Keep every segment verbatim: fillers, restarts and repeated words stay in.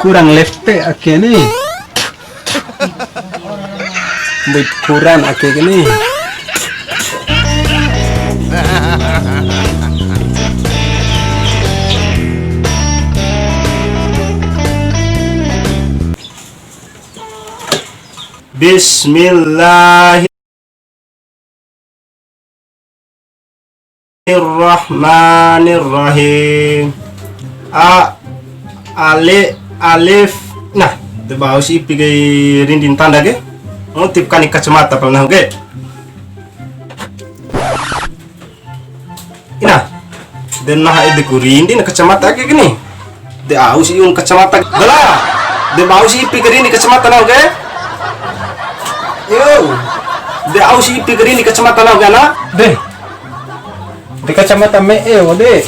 Kurang lepe ake ni. Mbui kurang ake ni. Bismillah. Bismillahirrahmanirrahim. A, ale, alif. Nah, de bau si ipi kai rindin tanda ke. Ngutip kani kacamata pala nahu ke. Ina, de naha ede ku rindin kacamata ke kini. De au si iun kacamata. Dela. De bau si ipi kai rindin kacamata nahu ke. Yo. De au si ipi kai rindin kacamata nahu ke ana. De. De kacamata me'e, wo, de.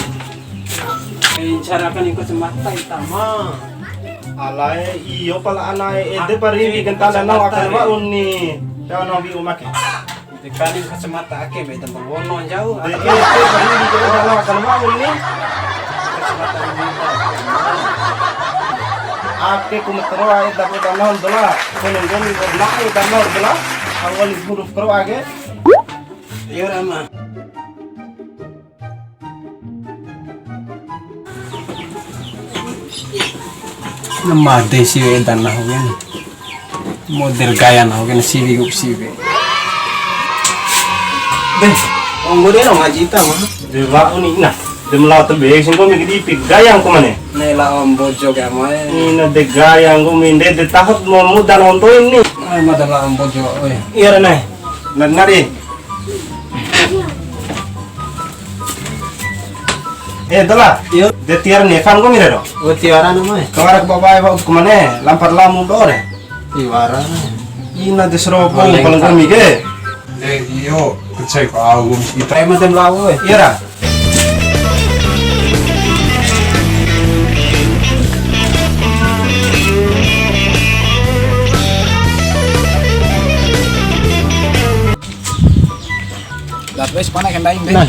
Cara kan ikut semata itama. Alae, iyo pala anae, ede pa rindi kentana nahu akan wa'u ni. Dawa nahu bi umake. De kani kacamata ake, be tempat wono jauh. De, ede pa rindi kentana nahu akan wa'u ni. Kacamata ini. Ake ku metero ae dapat tanah dola. Kono nggomi warna ae tanah dola. Awal huruf kero ake. Iyo, Rama. Na made siwe eda nahu ke. Model gaya nahu ke, na siwe ku siwe. Deh, onggo de lo ngaji ita mah. De wa'u ni, nah, de ma lao tabe, sing komi ke dipi, gaya nggomi ne. Ne lao Mbojo ke amae. Ina de gaya nggomi, de, de tahot mau muda nonton ni. Ai, mada lao Mbojo, oi. Iya, Rene. Benar, eh. Eh, Dola. Iyo. De tiwara nefa nggomi re do? Oh, tiwara na mai. Kawara ku babae wa'u ku mane, lampar lamu do re. Tiwara na. Ina de sero bou paling nggomi ke. Eh, iyo, kecai ku au nggomi ita. Ai, mada lao, eh. Iya ra. Dah wes, pana ke ndai, Mbak? Nah.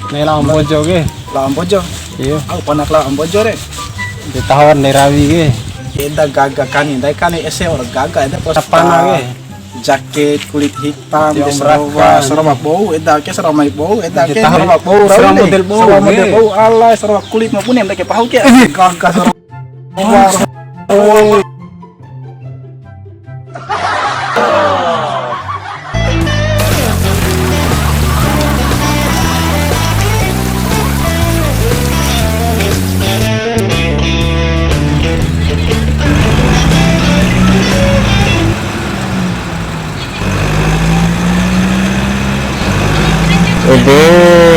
Nai lao Mbojo ke. Lao Mbojo? Iyo. Au pana lao Mbojo re. Di tahon di rawi ke. Eda gaga kani, ndai kani ese ora gaga, eda pos. Sapana ke. Jaket kulit hitam, sarowa, sarowa bou, eda ke, sarowa mai bou, eda ke. Sarowa bou, sarowa model bou, sarowa model bou, alai, sarowa kulit ma bune, ndai ke pahu ke. Gaga sarowa. Ede,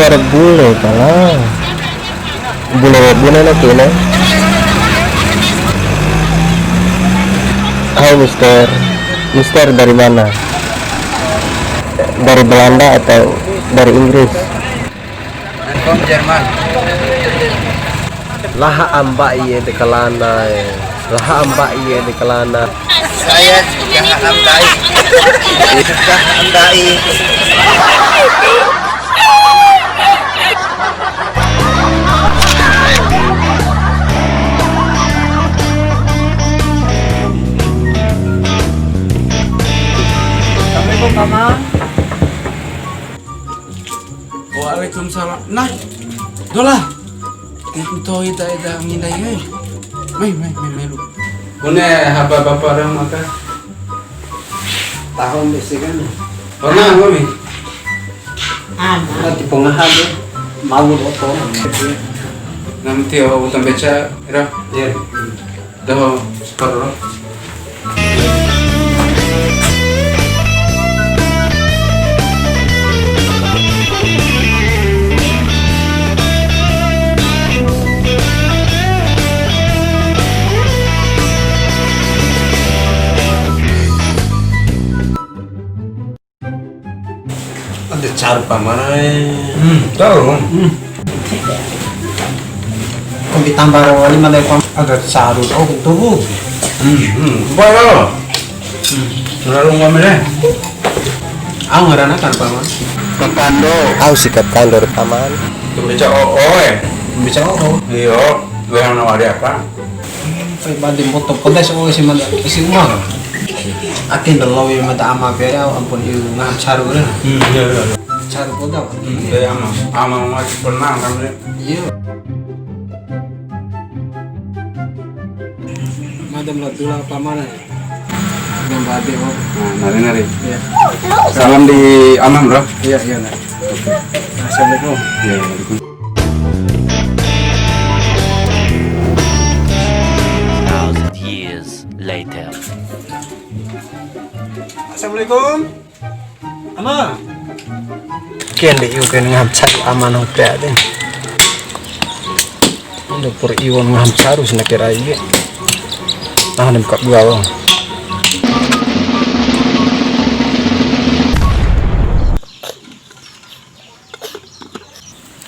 ada bule pala. Bune, bune na kene. Hai, Mister. Mister dari mana? Dari Belanda atau dari Inggris? From Jerman. Laha amba'i ede kalana e. Laha amba'i ede kalana. Saya juga amba'i. Juga amba'i. Assalamualaikum, Paman. Waalaikumsalam. Nah, Dola. Ntoi ta eda ngindai, eh. Mai, mai, mai, mai lu. Bune haba bapa orang maka. Tahun besi kan. Pernah kami. Ana. Nanti pengahan ya. Mau oto. Nanti, oh, utang beca, ira. Iya. Dah, separuh. Ade caru pamanae. Hmm, tahu. Hmm. Kombi tambah ro wali mada pam. Ada caru, oh, tuh. Hmm, hmm. Baru. Hmm. Lalu ngomel, eh. Au ngarana kan, Paman? Kakando. Au si kakando, Paman. Tuh, beca o, o, eh. Beca o, o. Iyo, gue yang nawari apa? Oi, bade mboto poda si, oi, si mada, si uma kan. Ake ndelo wi mada ama pere, au ampun iu ngaha caru re. Hmm, iya, iya, iya. Caru poda. Hmm, iya, ama. Ama, ama, pernah kan, re? Iya. Mada mela dula apa mana? Yang bade, oh. Nah, nari, nari. Iya. Salam di ama, bro. Iya, iya, nah. Oke. Assalamualaikum. Iya, waalaikumsalam. Thousand years later. Assalamualaikum. Ama. Kian de iu kan ngaham caru aman hope ade. Ando pur iwan ngaham caru sina kira iya. Ah, nem kak dua wong.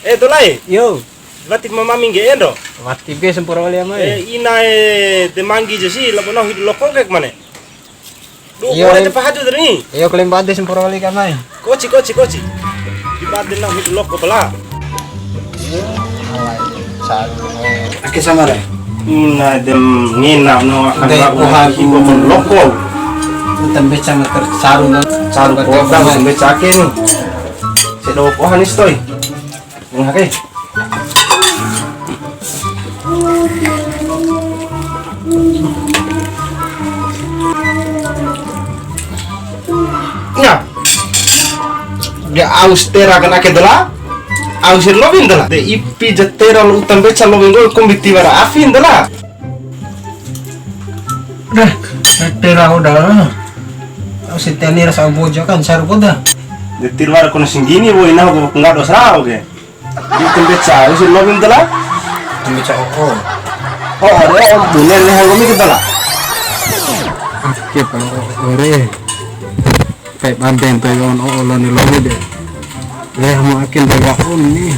Eh, Dolae. Yo. Wati mama mingge endo. Wati be sempur wali ama, eh. Eh, ina, eh, de manggi je si, labo nahu hidu loko ke kemana? Duh, iyo, aja pahaju tadi. Iyo, kelim bade sempur wali ke ama. Koci, koci, koci. Di bade nahu hidu loko bala. Alai, saru, eh. Ake sama re. Ina dem ngena no akan de, lagu oha hidu loko. Utan beca ngeker saru no. Saru kota, utan beca ake ni. Sedo oha ni stoi. Ngaha ke. Nah. Dia aus tera kena ke dela. Aus ir lovin dela. De ipi ja tera lo utan beca lovin nggo kombi tiwara afin dela. Dah, tera udah. Au siteni rasa Mbojo kan saru poda. De tiwara kono singgini bo ina ko ngado sarau ke. Di tembe cau si lo bintela. Tembe cau, oh. Oh, ada, oh, bune le hanggo mi kita lah. Ake pala ore. Pai banten pai on, oh, lo ni lo ni de. Le mo akin de ya on ni.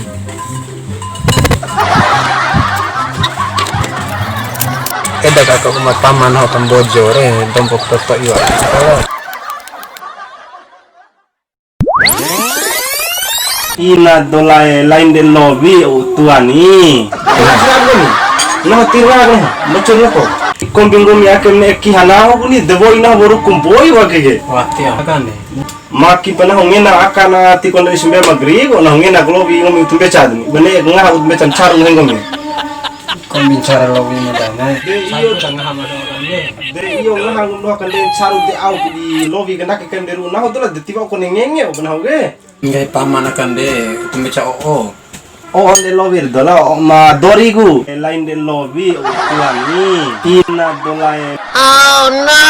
Eda ka ko uma taman ho Kambojo re, dompok toto iwa. Ina dolae lain de lowi utuani. Nah, tira ni. Nah, tira ni. Mecur loko. Kombi nggomi ake me eki hanaho kuni, de woi na boru kumboi wake ke. Wati aka ni. Maki pernah ngena akana ti konda isumbe magri, ko na ngena lowi nggomi utumbe cad ni. Bene ngaha utumbe can caru nggomi. Kombi cara lowi madana. De iyo. Caru tengah sama orang ni. De iyo ngaha nggomi doho kande caru de au di lowi kena ke kande ru naho dola de tiba ko ne ngenge o naho ke. Nggahi paman akan de, utumbe ca o'o. O'o de lowi re dola, o ma dori ku. Lain de lowi, o tuani. Ina dola e. Oh no!